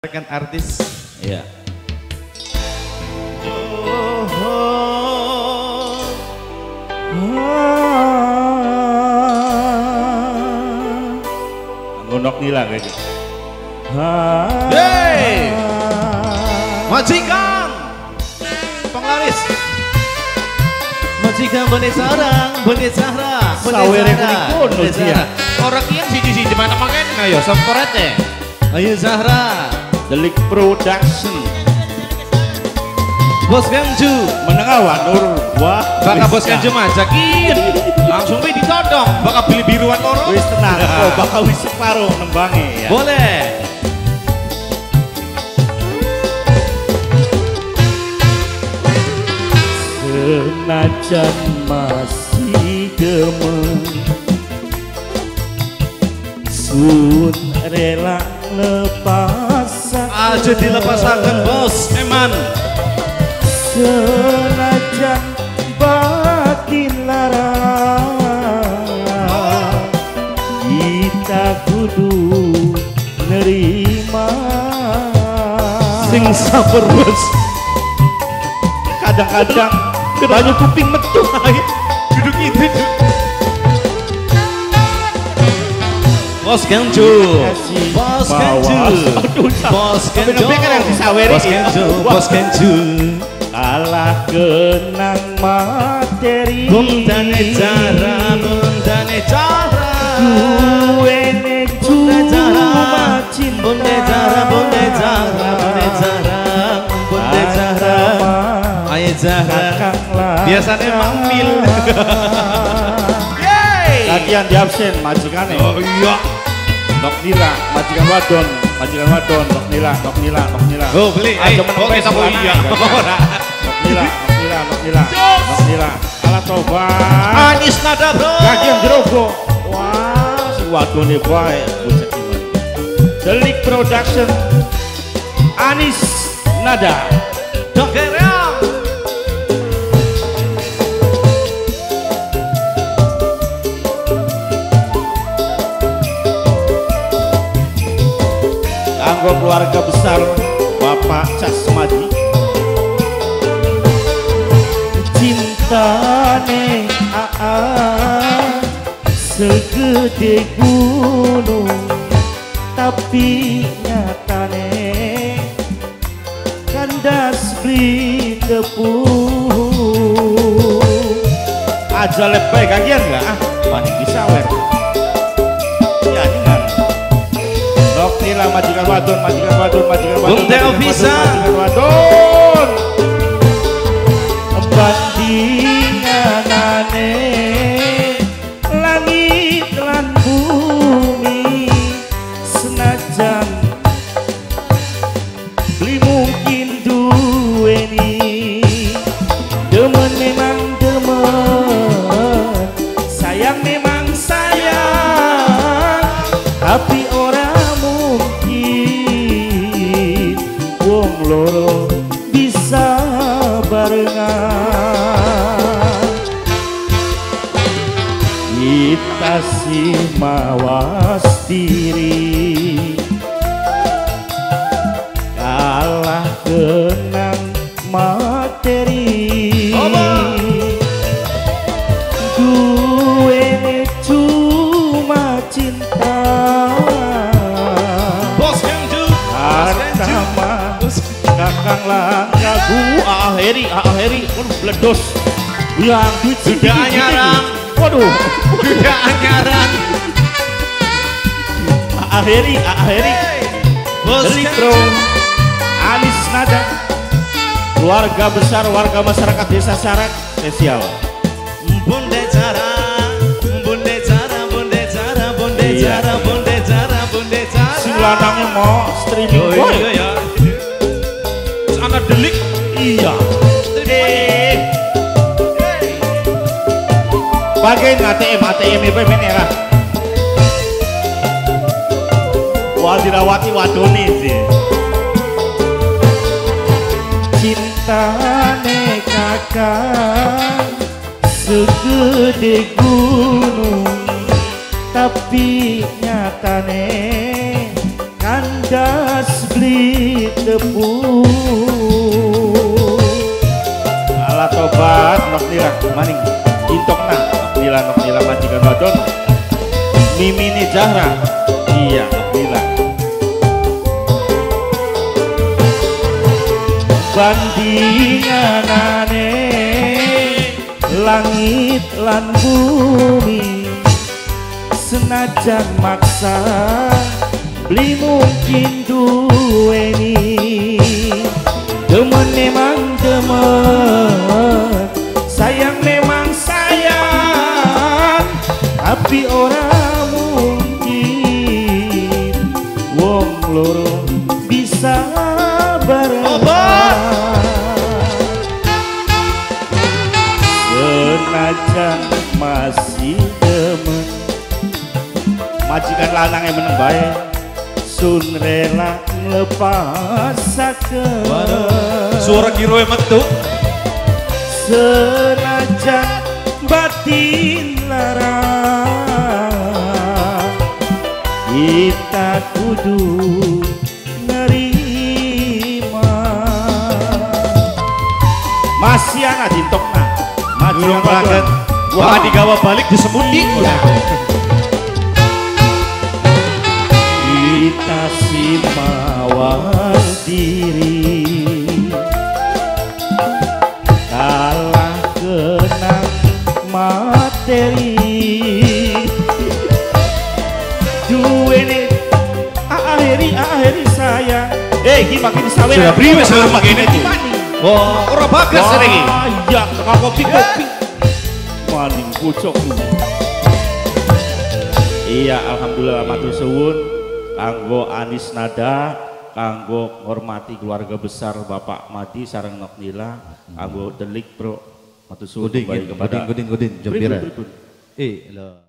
Rekan artis. Iya. Ngonok nila kayak gitu. Hey! Majikan! Penglaris. Majikan Bone Sarang, Bone Zahra, Bone Zahra. Bone Zahra. Orang yang siji-siji mana makan ayo semprot. Ayo Zahra. Delik Production. Bos Ganju menengawan Nur. Wah, bakal Bos Ganju majakin. Langsung be ditodong, bakal beli biruan loro. Wis tenang, oh, bakal wis separuh nembange ya. Boleh. Senajan masih demen, sun rela lepasaken. Aja dilepasaken bos, eman. Senajan batin lara, kita kudu nerima. Sing sabar bos. Kadang-kadang banyak kuping metu ae. Duduk itu. Bos Ganju, Bos Ganju, Bos Ganju, Bos Ganju, Bos Ganju. Kalah kenang materi. Bundane cara, bundane cara. Duwene cuma cinta. Bunda Zahra, Bunda Zahra, Bunda Zahra, Bunda Zahra. Ayo Zahra. Biasanya mamil. Latihan di absen majikane. Oh iya. Nok nila, majikan wadon, nok nila, nok nila, nok nila. Oh beli, aja meneng kita iya. Nok nila, nok nila, nok nila, nok nila. Alah tobat. Anis nada bro. Kagian jerogo. Wah, si wadone bae bocah gimana. Delik Production. Anis Nada. Dogereang. Kanggo keluarga besar Bapak Casmadi. Cintane aa segede gunung, tapi nyatane kandas beli tepung. Aja lebay kagian enggak? Ah, panik disawer. Ya kan. Nok nila majikan wadon, majikan wadon, majikan wadon. Bung Teo bisa. Majikan wadon. Bandinganane langit lan bumi, senajan beli mungkin duweni. Demen memang demen, sayang memang sayang, tapi ora mungkin wong loro bisa barengan. Kita sih mawas diri, kalah kenang materi. Duwene cuma cinta. Bos Ganju, harta mah kakang langgaku. Aheri, aheri, bledos. Yang duit sudah anyaran. Waduh, sudah anyaran. Aheri, aheri. Bos Bro, Anis Nada. Keluarga besar warga masyarakat desa Sarak spesial. Bunda Zahra, Bunda Zahra, Bunda Zahra, Bunda Zahra, Bunda Zahra, Bunda Zahra. Sing lanangnya mau streaming boy. Iya ya. Ana delik. Iya. Bagian ATM, ATM itu merah. Wah dirawati wadone sih. Cintane kakak segede gunung, tapi nyatane kandas Kandas beli tepung. Alah tobat nok nila maning intok nah nok nila majikan wadon Mimini Zahra. Iya nok nila. Bandinganane langit lan bumi, senajan maksa beli mungkin duweni. Demen memang demen, sayang memang sayang, tapi ora mungkin wong loro bisa bareng. Senajan masih demen, majikan lanang yang meneng bae, sun rela nglepasaken. Suara kiroe metu. Senajan batin lara, kita kudu nerima. Masih ana dintokna. Durung banget. Wah digawa balik disemuti. Iya. Kita si mawas diri, kalah kena materi. Duwene akhiri sayang. Iki makin sawer. Sudah priwe sawer makin iki. Wah, ora bagas iki. Iya, teka kopi-kopi. Maning pucuk. Iya, alhamdulillah matur suwun kanggo Anis Nada, kanggo hormati keluarga besar Bapak Madi sareng Nok Nila, kanggo Delik Bro. Matur suwun kepada Godin. Jembira. Lho.